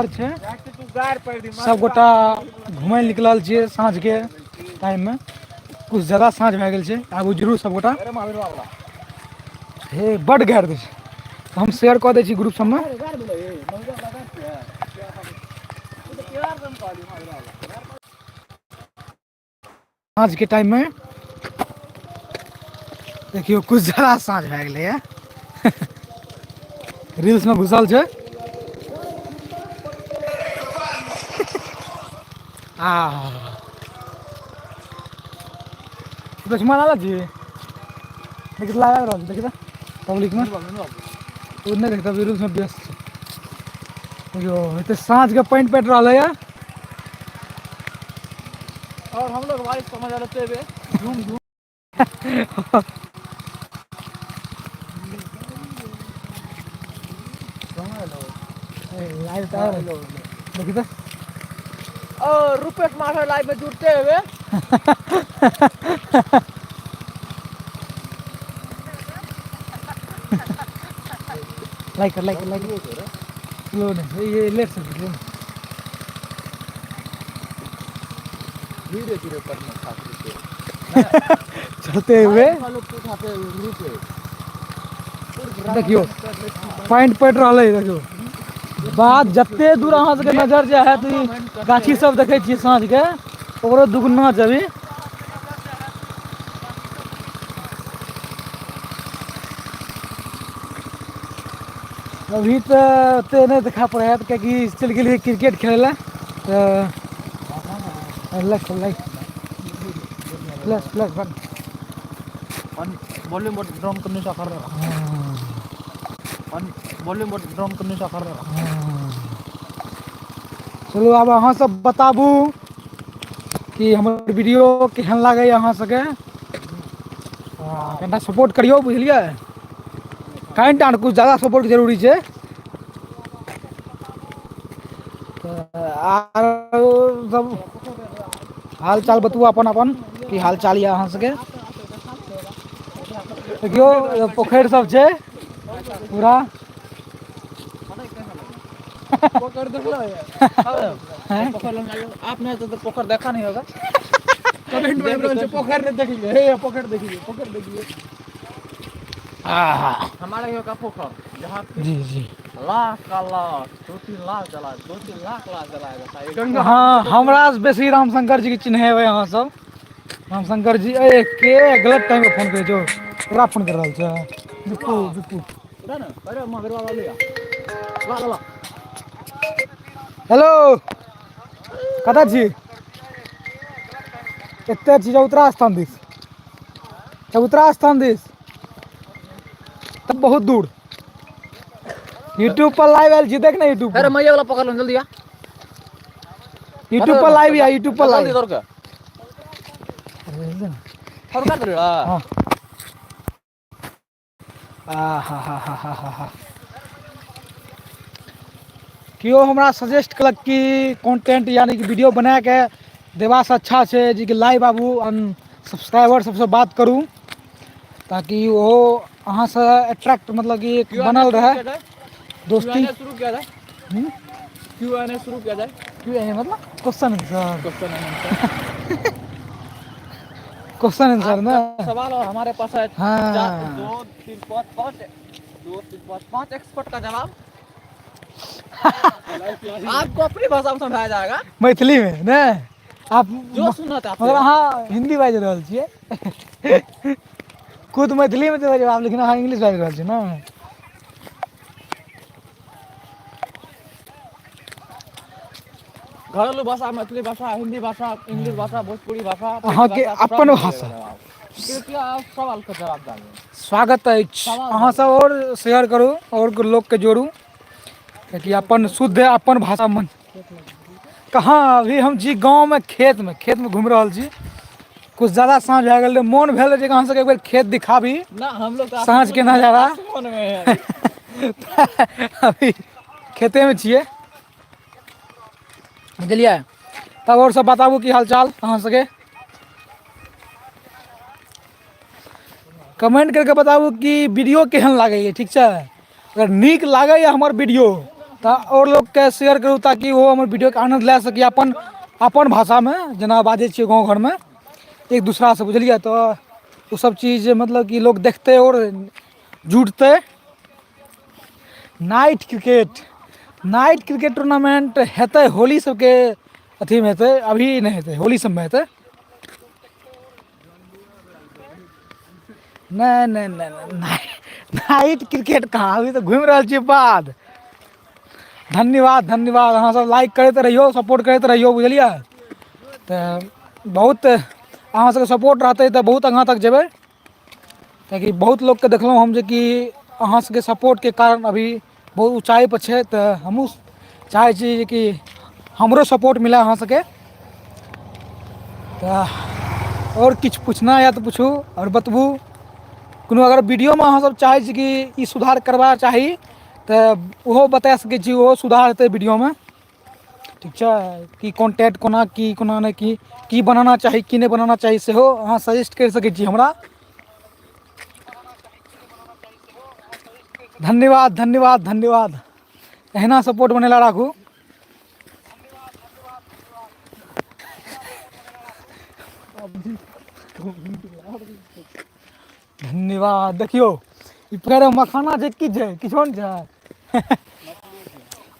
छै। सबगोटा घुमै लए निकलल छियै साँझके टाइममे। कुछ ज्यादा साँझ भए गेल छै, आबू जरूर सबगोटा। हे बड्ड गारि दै छै, हम शेयर कऽ दै छी ग्रुप सबमे। साँझके टाइममे देखियौ कुछ ज्यादा साँझ भए गेलैए, रील्समे घुसल छै। आ लक्ष्मण लाला जी देखि लगा रहल छै, देखि तऽ पब्लिकमे ओ नहि देखता, रील्समे व्यस्त छै। देखियौ एते साँझके पानि पड़ि रहलैए और हम लोग बारिश का मजा लेते हुए झूम झूम। लाइव तऽ देखी तऽ। और रुपेश मास्टर लाइव में जुड़ते हुए। लाइक कर, लाइक कर, लाइक स्लो नहीं, ये लेट से स्लो। धीरे धीरे करने खातिर चलते हुए देखियौ पानि पड़ि रहलै। देखियौ बात जते दूर अहाँ सबके नजर जे है तऽ ई गाछी सब देखै छियै साँझके, ओकरो दुगुना जेबी। अभी तऽ ओते नहि देखा पड़ै है, कियाकि चलि गेलियै क्रिकेट खेलै लए। तऽ लाइक लाइक फ्लैश फ्लैश बंद। वॉल्यूम डाउन करने का कर रहा, वॉल्यूम डाउन करने का कर रहा। चलू आब अहाँ सब बताबू कि हमर वीडियो केहन लागैए अहाँ सबके। कनिटा सपोर्ट करियौ, बुझलियै? कनिटा कुछ ज्यादा सपोर्ट जरूरी छै। तऽ आर सब हाल चाल बतबू अपन अपन, की हाल चाल यऽ अहाँ सबके? देखियौ पोखरि सब छै पूरा। पोखर देख लो। आप नहीं तो पोखर देखा नहीं होगा। कमेंट में रहल छै पोखर नहीं देखिए, हे पोखर देखिए, पोखर देखिए। हमारे यहाँ का पोखर जहाँ जी जी लाख का लाख, 2-3 लाख जला, 2-3 लाख लाख जलाया जाता है। हाँ, हमरा से बेसी रामशंकर जी के चिन्हेबै अहाँ सब। रामशंकर जी ए के गलत टाइम पे फोन करै छौ, ओकरा फोन कर रहल छै। बिप्पू बिप्पू। अरे मगरवा वाले ला ला ला। हेलो, कतऽ छी? एते छी चबूतरा स्थान दिस, चबूतरा स्थान दिस तब बहुत दूर। यूट्यूब पर लाइव आयल छी, देख ना यूट्यूब पर। अरे मैया वाला पकड़ लो जल्दी आ। यूट्यूब पर लाइव या यूट्यूब पर जल्दी लाइव दौड़ के फोन कर दे। हाँ। आ हा हा हा हा हा हा। केओ हमरा सजेस्ट केलक कि कंटेंट यानी कि वीडियो बना के देबासँ अच्छा छै जे कि लाइव आबू, सब्सक्राइबर सबसँ बात करू, ताकि ओहो अहाँसँ अट्रैक्ट मतलब कि बनल रहै दोस्ती। शुरू किया जाए, क्यू एन ए शुरू किया जाए। क्यू एन ए मतलब question answer. Question answer, question answer ना सवाल और हमारे पास है। हाँ। 2 3 5 5 2 3 5 5 एक्सपर्ट का जवाब आपको अपनी भाषा में समझाया जाएगा। मैथिली में ने आप जो सुनना चाहते मतलब हैं। अहाँ हिंदी बाजि रहल छियै, खुद मैथिली में देबै जवाब, लेकिन अहाँ इंग्लिश बाजि रहल छियै ना। घरेलू भाषा, मैथिली भाषा, हिंदी भाषा, इंग्लिश भाषा, भोजपुरी भाषा, अहाँके भाषा, सब अपन मिलेगा भाषा। जवाब। कृपया आप सवाल का जवाब डालिए। स्वागत अछि अहाँ सब, और शेयर करू और लोकके जोड़ू, कियाकि अपन शुद्ध अपन भाषा मन कहाँ। अभी हम छी गाँवमे, खेतमे, खेतमे घुमि रहल छी। कुछ ज्यादा साँझ भए गेल रहै, मोन भेल जे अहाँ सबके एक बेर खेत दिखाबी। ना हम लोग तो साँझ के नजारा। आसमान में है। अभी खेतेमे छियै, बुझलियै? तब आओर सब बताबू की हाल चाल अहाँ सबके। कमेंट करके बताबू कि वीडियो केहन लागैए। ठीक छै, अगर नीक लागैए हमर वीडियो तऽ आओर लोकके शेयर करू ताकि ओहो हमर वीडियोके आनन्द लए सकी अपन अपन भाषामे जेना बाजै छियै गाँव घरमे एक दूसरासँ, बुझलियै? तऽ ओ सब चीज मतलब कि लोक देखतै आओर जुटतै। Night cricket, night cricket tournament हेतै होली सबके अथीमे हेतै, अभी नहि हेतै, होली सबमे हेतै। नहि नहि नहि नहि, नाइट क्रिकेट कहाँ, अभी तऽ घुमि रहल छियै बाध। धन्यवाद धन्यवाद, अहाँ सब लाइक करैत रहियौ, सपोर्ट करैत रहियौ, बुझलियै? तऽ बहुत अहाँ सबके सपोर्ट रहतै तऽ बहुत आगाँ तक जेबै, किएकि बहुत लोकके देखलहुँ हम जेकि अहाँ सबके सपोर्टके कारण अभी बहुत ऊँचाइपर छै। तऽ हमहूँ चाहै छी जेकि हमरो सपोर्ट मिलै अहाँ सबके। तऽ आओर किछु पूछना यऽ तऽ पूछू आओर बतबू। कोनो अगर वीडियोमे अहाँ सब चाहै छी कि ई सुधार करबाक चाही तऽ ओहो बता सकै छी, ओहो सुधार हेतै वीडियोमे, ठीक छै? कि कॉन्टेक्ट कोना की कोना नहि, की की बनाना चाही, की नहि बनाना चाही, सेहो अहाँ सजेस्ट करि सकै छी हमरा। धन्यवाद धन्यवाद धन्यवाद, एहिना सपोर्ट बनेला राखू। धन्यवाद। देखियौ ई पेड़ मखाना छै की छै, किछो नहि छै।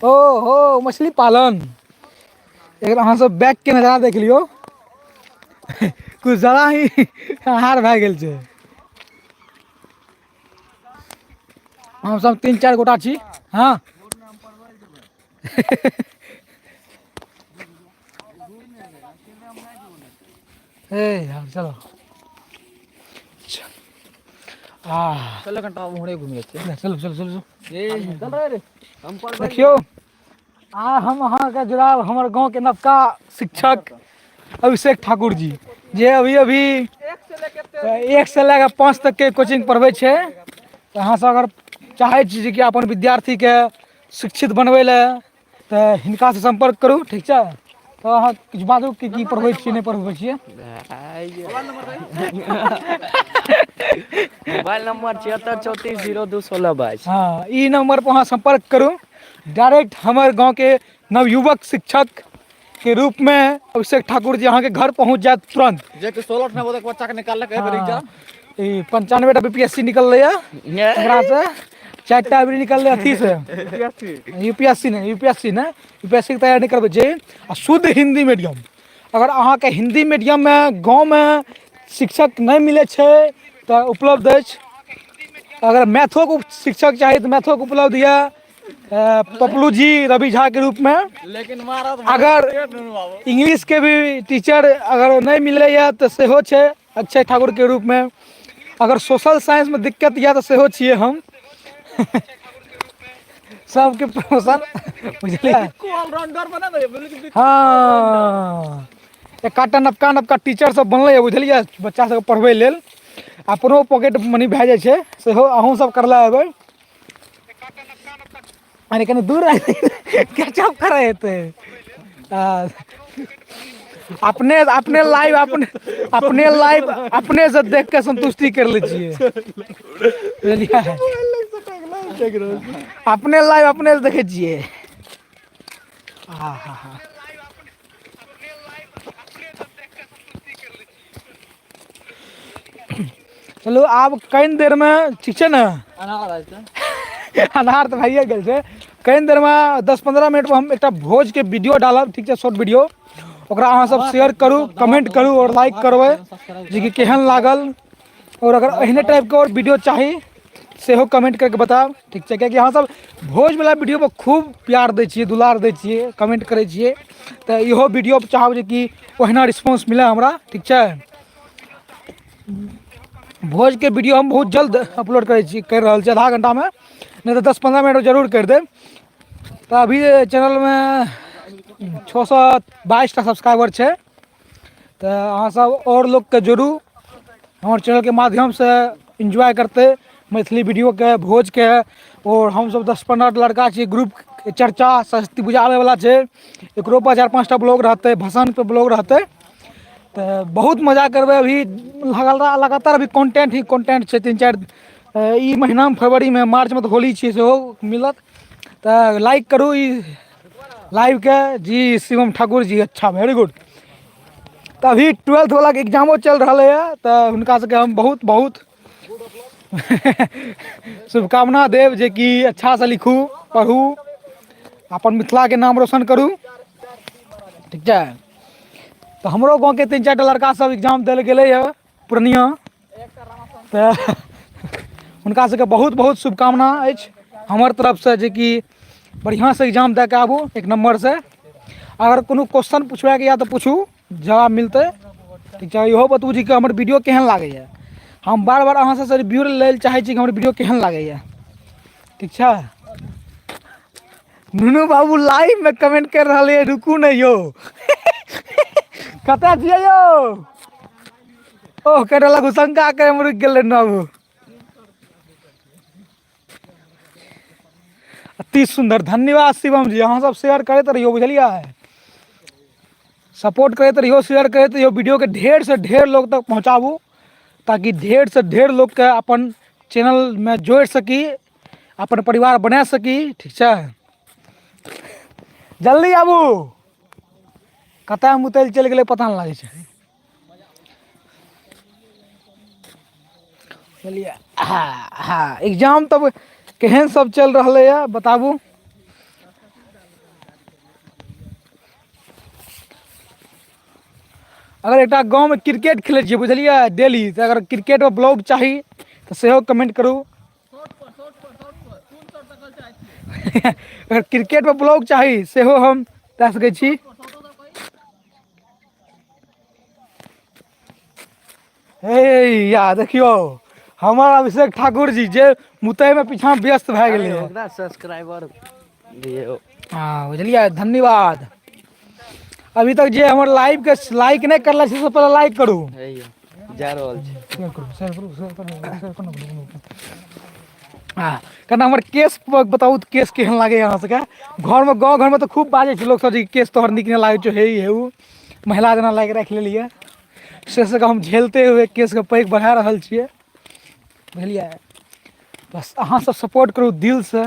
ओ हो, मछली पालन। एक अहाँ सब बैक के नजारा देख लियौ, कुछ ज्यादा ही हार भए गेल छै। हम सब 3-4 गोटा छी। हाँ ए यार, चलो आ चलो घंटा उम्हरे घुमिए छै। चलो चलो चलो। ए चल रे, हम पर देखियौ, आ हम अहाँके जुड़ाव हमर गाँवके नवका शिक्षक अभिषेक ठाकुर जी, जे अभी अभी 1 से लए कऽ 5 तकके कोचिंग पढ़बै छै। तऽ अहाँसभ अगर चाहै छी जे कि अपन विद्यार्थीके शिक्षित बनबै लए तऽ हिनकासँ सम्पर्क करू, ठीक छै? तऽ अहाँ किछु बाजू कि की पढ़बै छियै, नहि पढ़बै छियै। Mobile number 7634021622। हँ, ई नंबर पर अहाँ सम्पर्क करू डायरेक्ट। हमर गाँवके नवयुवक शिक्षक के रूप में अभिषेक ठाकुर जी अहाँके घर पहुँच जायत तुरंत। जे कि 16 नवोदय के बच्चा के निकाललक एहि बेर एग्जाम। ई 95 टा बीपीएससी निकललै यऽ एकरा से, 4 टा अबरी निकललै अथी से यूपीएससी ने, यूपीएससी ने, यूपीएससी के तैयारी करबै जे आ शुद्ध हिंदी मीडियम। अगर अहाँके हिंदी मीडियममे गाँवमे शिक्षक नहि मिलै छै तऽ उपलब्ध अछि। अगर मैथोके शिक्षक चाही तऽ मैथोके उपलब्ध यऽ पपलू जी रवि झा के रूप में। लेकिन मारत अगर इंग्लिश के भी टीचर अगर नहि मिलैए तऽ सेहो छै अक्षय ठाकुर के रूप में। अगर सोशल साइंस में दिक्कत यऽ तऽ सेहो छियै हम। सबके प्रमोशन, बुझलियै? ऑलराउंडर बना दे। हँ, एकाटा नवका नवका टीचर सब बनलै, बुझलियै, बच्चा सबके पढ़बै लेल। अपनो पॉकेट मनी भए जाइ छै, सेहो अहूँ सब करले हेबै। अरे कनि दूर गजब करै हेतै। अपने अपने लाइव अपने अपने लाइव अपने से देख के संतुष्टि कर लै छियै, बुझलियै? अपने लाइव अपने से देखै छियै। आ हा हा। चलू आब कनि देरमे, ठीक छै ने? अन्हार तऽ भइए गेल छै। कनि देरमे 10-15 मिनटमे हम एकटा भोजके वीडियो डालब, ठीक छै? शॉर्ट वीडियो, ओकरा अहाँ सब शेयर करू, कमेंट करू आओर लाइक करबै जेकि केहन लागल। आओर अगर एहने टाइपके आओर वीडियो चाही सेहो कमेंट करके बतायब, ठीक छै? कियाकि अहाँ सब भोजवला वीडियोपर खूब प्यार दै छियै, दुलार दै छियै, कमेंट करै छियै, तऽ इहो वीडियो चाहब जे कि ओहिना रिस्पॉन्स मिले हमरा, ठीक छै? भोजके वीडियो हम बहुत जल्द अपलोड करै छी, करि रहल छी, आधा घंटामे नहि तऽ 10-15 मिनटमे जरूर करि देब। तऽ अभी चैनलमे 622 टा सब्सक्राइबर छै, तऽ अहाँसभ आओर लोकके जोड़ू हमर चैनलके माध्यमसँ, इन्जॉय करतै मैथिली वीडियोके, भोजके। आओर हमसभ 10-15 लड़का छियै, ग्रुप चर्चा सरस्वती पूजा आबैवला छै, एकरो पर 4-5 टा ब्लॉग रहतै, भसानपर ब्लॉग रहतै, तऽ बहुत मजा करबै। अभी लगातार लगातार अभी कॉन्टेंट ही कॉन्टेंट छै 3-4 ई महीनामे, फरवरीमे, मार्चमे तऽ होली छियै, सेहो मिलत। तऽ लाइक करू ई लाइवके। जी शिवम ठाकुर जी, अच्छा वेरी गुड। तऽ अभी ट्वेल्थ वलाके एग्जामो चलि रहलैए, तऽ हुनका सबके हम बहुत बहुत शुभकामना देब जेकि अच्छासँ लिखू, पढ़ू, अपन मिथिलाके नाम रोशन करू। ठीक छै? तऽ हमरो गाँवके तीन चारि टा लड़का सब एग्जाम दै लए गेलैए पूर्णिया, तऽ हुनका सबके बहुत बहुत शुभकामना अछि हमर तरफसँ जेकि बढ़िआँसँ एग्जाम दए कऽ आबू एक नम्बरसँ। अगर कोनो क्वेश्चन पुछबाके यऽ तऽ पूछू, जवाब मिलतै। ठीक छै? इहो बतबू जे कि हमर वीडियो केहन लागैए। हम बार बार अहाँ सबसँ रिव्यू लै लए चाहै छी कि हमर वीडियो केहन लागैए। ठीक छै? नुनू बाबू लाइवमे कमेंट करि रहल यऽ, रुकू ने यौ, कतऽ छियै यौ? ओह, कहि रहलक शंका करैमे रुकि गेलै नुनू बाबू। अति सुन्दर, धन्यवाद शिवम जी। अहाँ सब शेयर करैत रहियौ, बुझलियै? सपोर्ट करैत रहियौ, शेयर करैत रहियौ, वीडियोके ढेर से ढेर लोग तक पहुँचाबू, ताकि ढेर से ढेर लोगके अपन चैनलमे जोड़ि सकी, अपन परिवार बना सकी। ठीक छै? जल्दी आबू। कतऽ मुतै लए चलि गेलै पता नहि लागै छै। बुझलियै? हँ हँ एग्जाम तब केहन सब चलि रहलैए बताबू। अगर एकटा गाँवमे क्रिकेट खेलै छियै, बुझलियै, डेली, तऽ अगर क्रिकेटमे ब्लॉग चाही तऽ सेहो कमेंट करू। अगर क्रिकेटमे ब्लॉग चाही सेहो हम दए सकै छी। हे या देखियौ, हमर अभिषेक ठाकुर जी जे मुतैमे पीछाँ व्यस्त भए गेलै। ओकरा सब्सक्राइबर दियौ। हँ, बुझलियै? धन्यवाद। अभी तक जे हमर लाइव के लाइक नहि करले छै से पहिले लाइक करू। हे यौ, जा रहल छी। शेयर करू, शेयर करू, शेयर करू, शेयर करू, करू। हँ, कनि हमर केस बताउ तऽ केस केहन लागैए अहाँ सबके? घरमे, गाँव घरमे तऽ खूब बाजै छै लोकसब जे केस तोहर नीक नहि लागै छौ, हे ई हे उ, महिला जेना लागि राखि लेलियै। से सबके हम झेलते हुए केसके पैघ बढ़ा रहल छियै, बुझलियै? बस अहाँ सब सपोर्ट करू दिलसँ,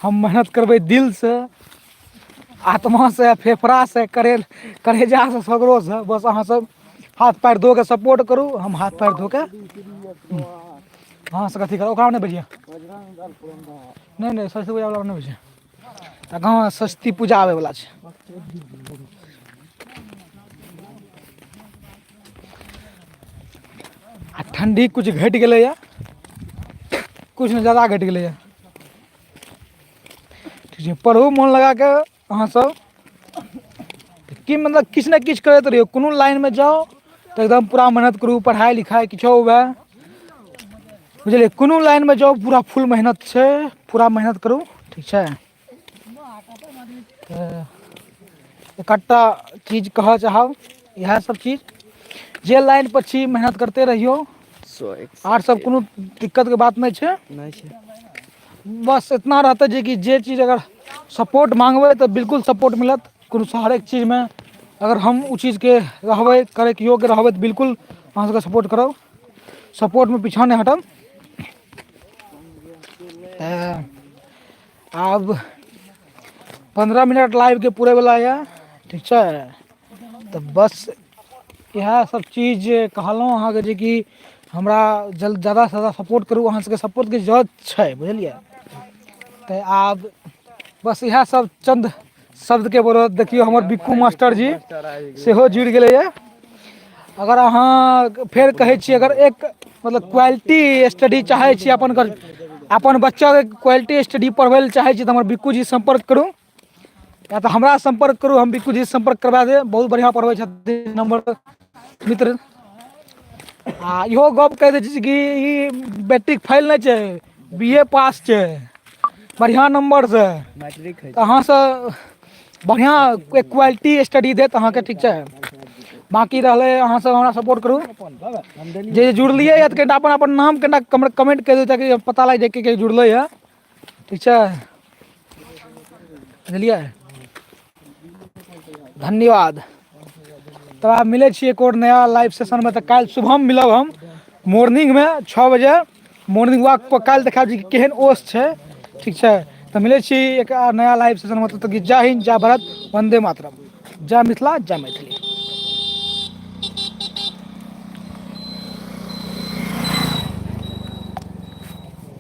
हम मेहनत करबै दिलसँ, आत्मासँ, फेफड़ासँ, करे करेजासँ, सगरोसँ। बस अहाँ सब हाथ पैर धो कऽ सपोर्ट करू, हम हाथ पैर धो कऽ अहाँ सबके अथी करब। ओकरा नहि बजियै, नहि नहि, सरस्वती पूजावला नहि बजियै। तऽ गाँवमे सरस्वती पूजा आबैवला छै। आ ठण्डी किछु घटि गेलैए, किछु नहि, जादा घटि गेलैए। ठीक छै, पढ़ू मोन लगा कऽ अहाँसभ की मतलब किछु ने किछु करैत रहियौ। कोनो लाइनमे जाउ तऽ एकदम पूरा मेहनत करू, पढ़ाइ लिखाइ किछो हुए, बुझलियै? कोनो लाइनमे जाउ, पूरा फुल मेहनत छै, पूरा मेहनत करू। ठीक छै? तऽ एकटा चीज कहऽ चाहब, इएह सब चीज, जे लाइन पर छी मेहनत करते रहियौ। सौ एक आर सब कोनो दिक्कतके बात नहि छै। नहि छै। बस इतना रहतै जे कि जे चीज अगर सपोर्ट मांगबै तऽ बिल्कुल सपोर्ट मिलत। कोनो हरेक चीजमे अगर हम ओ चीजके रहबै, करैके योग्य रहबै, तऽ बिल्कुल अहाँ सबके सपोर्ट करब, सपोर्टमे पीछाँ नहि हटब। तऽ आब 15 मिनट लाइवके पुरैवला यऽ। ठीक छै? तऽ बस इएह सब चीज कहलहुँ अहाँके जेकि हमरा जल्द जादासँ जादा सपोर्ट करू, अहाँ सबके सपोर्टके जरूरत छै, बुझलियै? तऽ आब बस इएह सब चन्द शब्दके बदौलत। देखियौ, हमर बिक्कू मास्टर जी सेहो जुड़ि गेलैए। अगर अहाँ फेर कहै छी, अगर एक मतलब क्वालिटी स्टडी चाहै छी, अपन अपन बच्चाके क्वालिटी स्टडी पढ़बै लए चाहै छी, तऽ हमर बिक्कू जी सम्पर्क करू या तऽ हमरा सम्पर्क करू, हम बिक्कू जी सम्पर्क करबा देब। बहुत बढ़िआँ पढ़बै छथिन हमर मित्र। आ इहो गप कहि दै छी कि ई मैट्रिक फेल नहि छै, बी ए पास छै बढ़िआँ नम्बरसँ। मैट्रिक है। तऽ अहाँसँ बढ़िआँ क्वालिटी स्टडी देत अहाँके। ठीक छै? बाँकी रहलै, अहाँ सब हमरा सपोर्ट करू। जे जे जुड़लियै यऽ तऽ कनिटा अपन अपन नाम कनिटा कमेंट करि दियौ, ताकि पता लागि जाय के के जुड़लै यऽ। ठीक छै? बुझलियै? धन्यवाद। तब आब मिलै छी एक और नया लाइव सेशनमे। तऽ काल्हि सुबहमे मिलब हम मॉर्निंगमे 6 बजे मॉर्निंग वॉक पर। काल्हि देखायब जे केहन ओस छै। ठीक छै? तऽ मिलै छी एक नया लाइव सेशन मतलब कि जय हिन्द, जय भारत, वन्दे मातरम, जय मिथिला, जय मैथिली।